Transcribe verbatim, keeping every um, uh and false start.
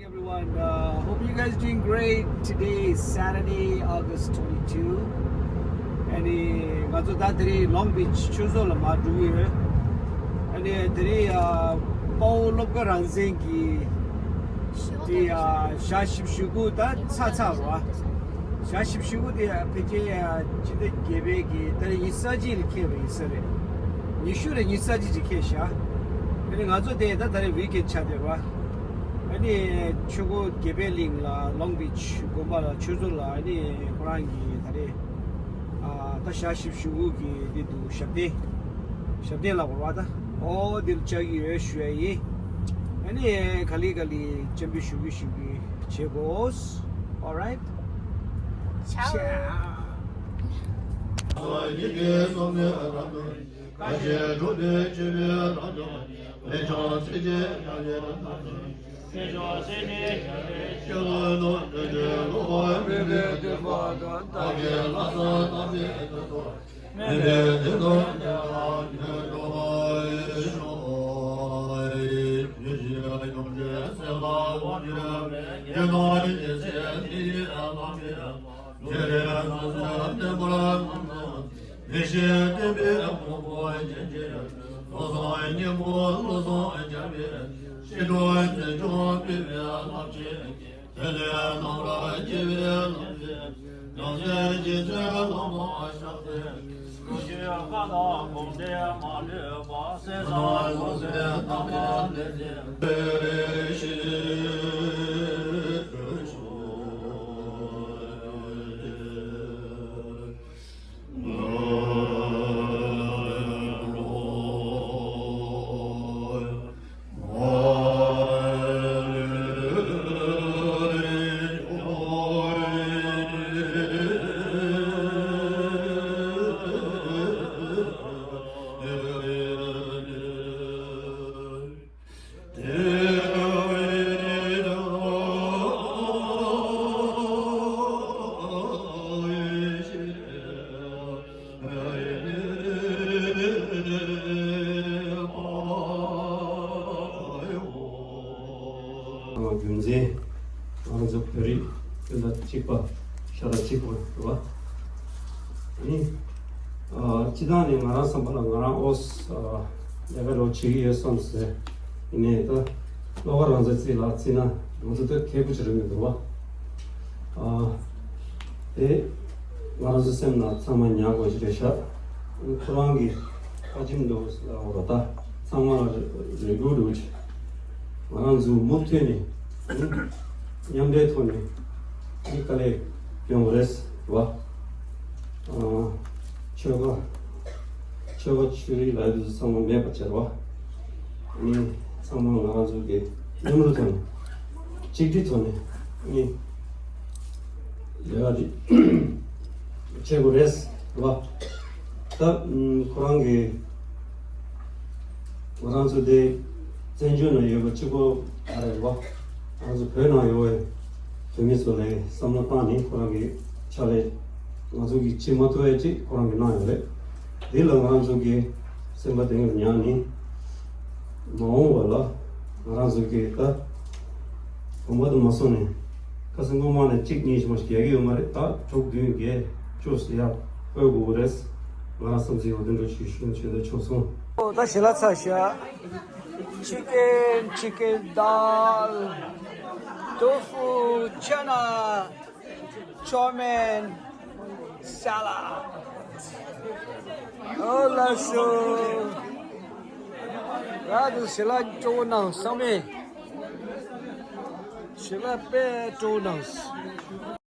Everyone, uh, hope you guys doing great. Today is Saturday, August twenty-two. ཨ་ནི་ང་ཚོ་ད་དེ་རིང་Long Beach ཆུ་མཛོད་ལ་མར་འགྲོ་གི་ཡོད། ཨ་ནི་དེ་རིང་ཨ་དཔའ་བོ་སློབ་དགའ་རང་བཙན་གྱི་དེ་ཨ་ཞག་བཞི་བཅུ་ཞེ་དགུ་ད་ཚར་ཚར་བ། ཞག་བཞི་བཅུ་ཞེ་དགུ་དེ་ཕལ་ཆེར་ཨ་སྤྱི་ཟླ་བརྒྱད་པའི་གི་ད་རེས་ཉི་ཤུ་རྩ་གཅིག་ལ་འཁེལ་བ་ཡིན་ས་རེད། ཉི་ཤུ་རེད། ཉི་ཤུ་རྩ་གཅིག་ཅིག་འཁེལ་ཤག་ཨ་ནི་ང་ཚོ་དེ་ད་ད་རེས་ཝིག་ཨེན་ཆགས་བསྡད་པ། ཨ་ནི་ཆུ་འགོ་དགེ་འཕེལ་གླིང་ལ་Long Beach དགོན་པ་ལ་ཆུ་མཛོད་ལ་ཨ་ནི་ཁོ་རང་གི་ད་རེས་ཨ་ད་ཞག་བཞི་བཅུ་ཞེ་དགུ་གི་འདི་འདུག་ཞབས་བརྟན། ཞབས་བརྟན་ལབ་དགོས་རེད་པ་ད། ཨོ་འདིར་བཅར་གྱི་ཡོད་ཞུ་ཡ་ཡིན། ཨ་ནི་ག་ལེ་ག་ལེ་སྤྱན་འབུལ་ཞུ་གི་ཞུ་གི་བྱེད་དགོས། Alright. Ciao. རྒྱུ་མཚན། ང་ཚོ་བོད་རིགས་སྤུན་ཟླ་གཅིག་པ་ཤ་ཁྲག་གཅིག་པ་རེད་པ། ཨ་ནི། ཨ་སྤྱིར་བཏང་ནས་ང་རང་བསམ་པ་ལ་ང་རང་ཨོ་སི་ཨ་ལས་ཀ་རོགས་བྱེད་ཀྱི་ཡོད་བསམ་ཟེར། ཡིན་ནའི་ད་བློ་དགའ་རང་བཙན་རྩིས་ལ་བརྩིས་ན་ང་ཚོ་ད་མཁས་པོ་ཅིག་རེད་མི་འདུག་པ། ཨ་དེ་ང་རང་ཚོ་སེམས་ནང་ཚང་མ་ཉར་དགོས་ཞིག་རེད་ཤག་ཁོ་རང་གི་ཨ་ཅིམ་འདུག་ལ་འོ་ར་ད་ཚང་མ་ལ་རེ་སྒུག་འདུག་ང་རང་ཚོ་མུ་མཐུད་ནས་མཉམ་འབྲེལ་ཐོག་ནས་ཨ་ནི་དཀའ་ལས་ཡོང་གི་རེད་བ། ཨ་ཆོལ་ཁ་ཆོལ་ཁ་ཆོས་རིག་ལབ་དུས་ཚང་མ་མེད་པ་བྱས་བ། ཨ་ནི་ཚང་མ་ང་རང་ཚོ་གི་མཉམ་རུབ་ཐོག་ནས་གཅིག་སྒྲིལ་ཐོག་ནས་ཨ་ནི་ལས་ཀ་འདི་བྱེད་དགོས་རེད་བ། ད་ཁོ་རང་གི་ང་རང་ཚོ་དེ་བཙན་བྱོལ་ནང་ཡོད་པ་གཅིག་པོ་མ་རེད་བ། ང་ཚོ་བོད་ནང་ཡོད་པའི་བོད་མི་ཚོ་ལ་བསམ་བློ་བཏང་ནས་ཁོ་རང་གི་ཕྱག་ལས་ང་ཚོ་གིས་བྱེད་མ་ཐུབ་ཡ་གཅིག་ཁོ་རང་གིས་གནང་ཡོད་རེད། འདི་ལ་ང་རང་ཚོ་གིས་སེམས་པ་གཏིང་ལ་ཉར་ནས་མ་འོངས་པ་ལ་ང་རང་ཚོ་གིས་ད་གོམ་པ་དུ་མ་སོང་ནས་ཁ་སང་སྔོན་མ་ནས་གཅིག་གཉིས་ཤིག་མ་ཞིག་རྒྱག་གི་ཡོད་མ་རེད། ད་དྲུག་བདུན་བརྒྱད་བཅུ་ཟེར་ཡ་སྤོ་དགོས་ཀྱི་རེད། ང་རང་བསམ་ཚུལ་ཡོད་དོན་འགྲོ་ཞུས་ཞུ་བྱེད་འདོད་ཆོག་སོང་། ཨོ་ད་ཞལ་ལག་ཚར་ཤག Chicken, chicken dal, tofu, chana, chow mein, salad. ཨོ་ལགས་སོ། ར་དུ་ཞལ་ལག་སྤྲོ་པོ་གནང་བསམ་མེད། ཞལ་ལག་དཔེ་སྤྲོ་པོ་གནང་།